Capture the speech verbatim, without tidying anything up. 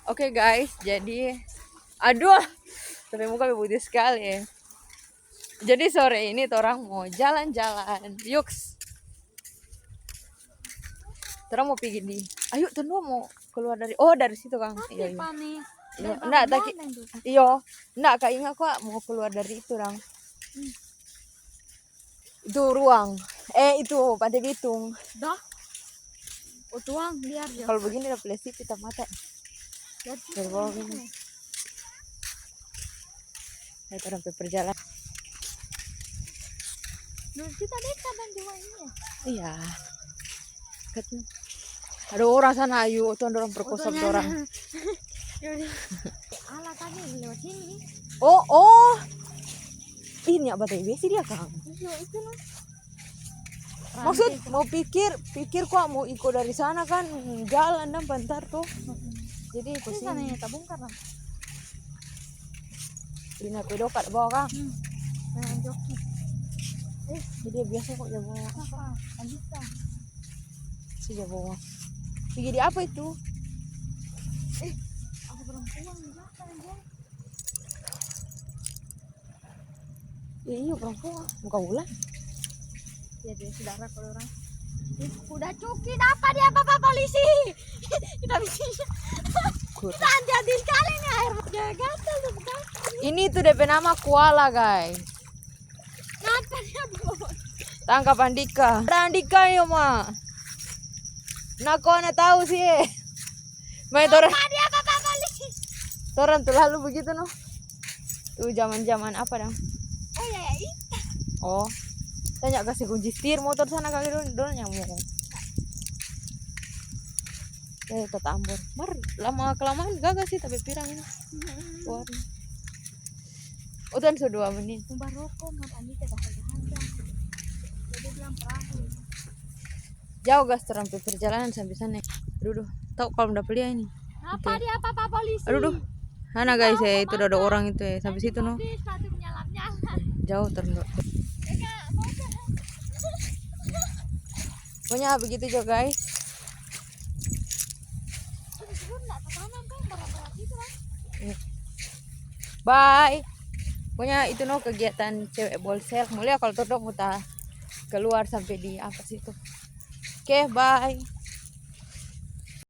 Oke guys, jadi aduh, tapi muka putih sekali. Jadi sore ini torang mau jalan-jalan. Yuks. Torang mau pergi di. Ayo, tunggu mau keluar dari, oh, dari situ, Kang. Tapi Iyo, iyo. Pani. Iyo, Dari ndak, Pamudian taki-, itu. iyo, ndak, Kak, ingat kok mau keluar dari itu, dang. Hmm. Itu ruang. Eh, itu Pantai Bitung. Dah. Oh, tuang, biar dia. Kalau begini udah plastik kita mata. Lihat Dari bawah situ. Gini. Lihat orang pe perjalanan. Dulu kita dekat dan cuma ini ya. Iya. Dekat nih. Ada orang sana, ayo, tuh ada orang perkosa Fotonya orang. Ada. Yaudah. Alah, tadi lewat sini. Oh, oh. Ini apa tadi? Biasa dia, Kang. Iya, itu loh. Maksud, mau pikir, pikir kok mau iko dari sana kan, jalan dan bentar tuh. Mm-mm. Jadi iko Ini sana sini. Yang kita bongkar lah. Ini aku dokat bawa, Kang. Hmm. Nah, joki. Eh, jadi biasa kok dia bawa. Apa? Andika. Si dia bawa. Jadi apa itu? Eh, aku perempuan di belakang, Jay. Iya, iya, perempuan. Muka bulan. Ya, dia saudara kalau orang. Ih, udah cuki, apa dia, Bapak polisi? Kita bisa. Kur- Kita hati-hati sekali nih, air gatal tuh, gatal. Ini tuh D P nama koala, guys. Kenapa dia bawa? Tangkap Andika. Ada Andika, yo, Ma. Nah, kau ana tahu sih. Main torang. Apa dia, Bapak polisi? Torang tuh lalu begitu, no. Tuh, zaman-zaman apa, dang? Oh, iya, iya, iya. Oh. Tanya kasih kunci setir motor sana kali dong, dong nyamuk. Eh, tatambor. Mar, lama-kelamaan gaga sih, tapi pirang ini. Mm-mm. Warna. Oh, tan so dua menit. Mau baroko, Mat Andika dah harga-harga. Jadi bilang perahu. Jauh, gas, torang pe perjalanan sampe sana. Aduh, duh. Tau kalau dapa lia ini. Apa Oke. Dia, Bapak polisi? Aduh, duh. Sana, guys, ya, itu ada orang itu, ya. Sampe situ, no. Nanti mobil sepatu menyalap-nyalap. Jauh, torang, duh. Ya, Kak, mau, Kak. Pokoknya begitu jo, guys. Aduh, nggak ketanam, kan, berat-berat itu, kan? Iya. Bye. Pokoknya itu, no, kegiatan cewek Bolsel. Mulia kalau torang muta keluar sampe di apa situ. Oke, bye.